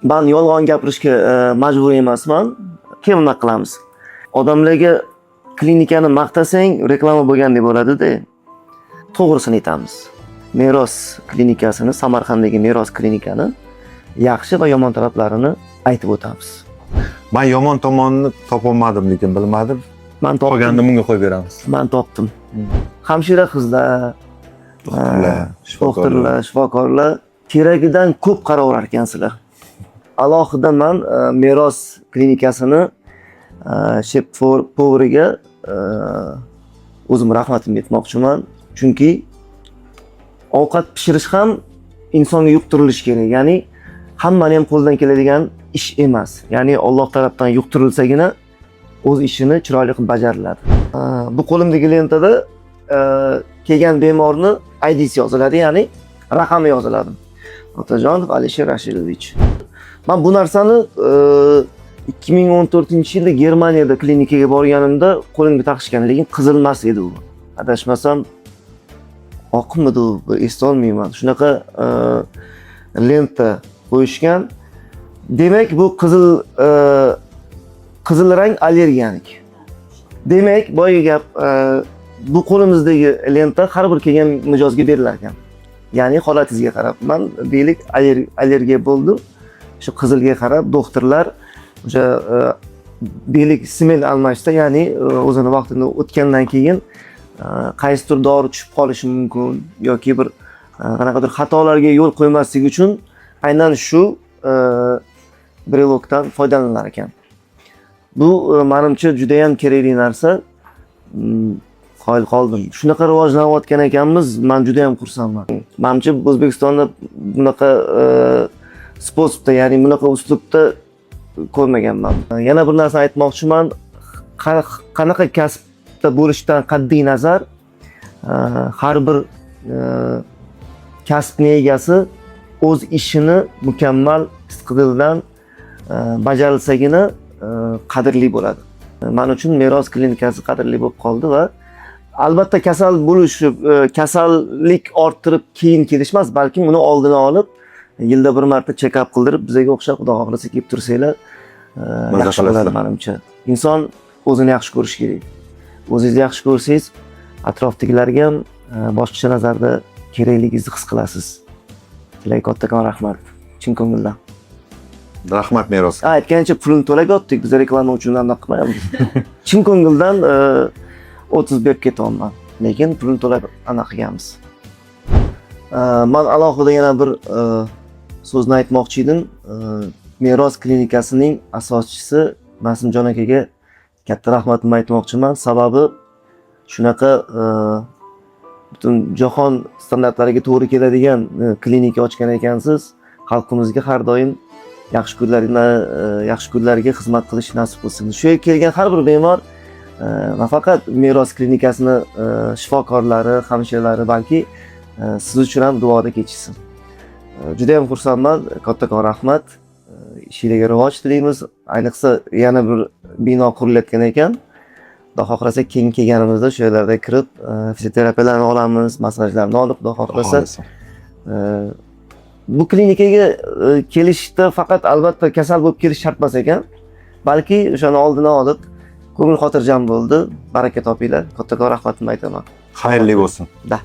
Man yolg'on gapirishga majbur emasman. Keyin bunaqa qilamiz. Odamlarga klinikani maqtasang, reklama bo'lgandek bo'ladi-da. To'g'risini aytamiz. Meros klinikasini, Samarqanddagi Meros klinikani yaxshi va yomon taraflarini aytib o'tamiz. Man yomon tomonini topolmadim, lekin bilmadim. Man topdim. Qolganini bunga qo'yib beramiz. Man topdim. Hamshira qizlar, Doktorlar, shifokorlar. Doktorlar, shifokorlar keragidan ko'p qaraverar ekansizlar. Alohida man Meros klinikasini шеф повар iga o'zim rahmatimni aytmoqchiman. Chunki ovqat pishirish ham insonga yuqtirilishi kerak. Ya'ni hammani ham qo'lidan keladigan ish emas. Ya'ni Alloh tarafdan yuqtirilsagina o'z ishini chiroyli qilib bajariladi. Bu qo'limdagi lentada kelgan bemorni IDsi yoziladi, ya'ni raqami yoziladi. Otajonov Alisher Rashidovich. Man bu narsani 2014-yilda Germaniyada klinikaga borganimda qo'limga taqishgan, lekin qizil emas edi u. Adashmasam oqmidi u, eslolmayman. Shunaqa lenta qo'yishgan. Demak, bu qizil rang allergiyaniki. Demak, boyagi gap, bu qo'limizdagi lenta har bir kelgan mijozga berilar ekan. Ya'ni holatingizga qarab. Man, deylik, allergiya bo'ldim. Shu qizilga qarab doktorlar o'sha deylik, смена almashda, ya'ni o'zini vaqtini o'tgandan keyin qaysidir dori tushib qolishi mumkin yoki bir qanaqadir xatolarga yo'l qo'ymaslik uchun aynan shu brelokdan foydalanilar ekan. Bu manimcha juda ham kerakli narsa. Qoyil qoldim. Shunaqa rivojlanayotgan ekanmiz, man juda ham xursandman. Manimcha, O'zbekistonda bunaqa способ da, ya'ni bunaqa uslubda ko'rmaganman. Yana bir narsani aytmoqchiman. Qanaqa kasbda bo'lishdan qat'iy nazar, har bir kasbni egasi o'z ishini mukammal sidqidildan bajarilsagina qadrli bo'ladi. Man uchun Meros klinikasi qadrli bo'lib qoldi va albatta kasal bo'lish, kasallik orttirib keyin kelishmas, balkim uni oldini olib, yilda bir marta check-up qildirib, bizga o'xshab, Xudo xohlasa, kelib tursanglar, Maza yaxshi bo'ladi qilasizlar. manimcha. Inson o'zini yaxshi ko'rishi kerak. O'zingizni yaxshi ko'rsangiz, atrofdagilarga ham boshqacha nazarda kerakligingizni his qilasiz. Sizlarga kattakon rahmat. Chin ko'ngildan. Rahmat, Meros. Ha, aytgancha pulini to'lab yotdik. Biz reklama uchun anaqa qilmayapmiz. Chin ko'ngildan 30 berib ketyapman. Lekin pulini to'lab anaqa qilganmiz. Man alohida yana bir so'zni aytmoqchi edim. Meros klinikasining asoschisi Nasimjon akaga katta rahmatimni aytmoqchiman. Sababi shunaqa butun jahon standartlariga to'g'ri keladigan klinika ochgan ekansiz. Xalqimizga har doim yaxshi kunlarni, yaxshi kunlarga xizmat qilish nasib qilsin. Shu yerga kelgan har bir bemor nafaqat Meros klinikasini shifokorlari, hamshiralari, balki siz uchun ham duoda kechishsin. Juda ham xursandman. Kattakon rahmat. Ishinglarga rivoj tilaymiz. Ayniqsa yana bir bino qurilayotgan ekan. Xudo xohlasa, keyin kelganimizda shu yerlarda kirib, fizioterapiyalarni olamiz, massajlarni olib, Xudo xohlasa, Xohlasa. Bu klinikaga kelishda faqat albatta kasal bo'lib kelish shart emas ekan, balki o'shani oldini olib, ko'ngil xotirjam bo'ldi. Baraka topinglar. Kattakon rahmatimni aytaman. Xayrli bo'lsin. Да.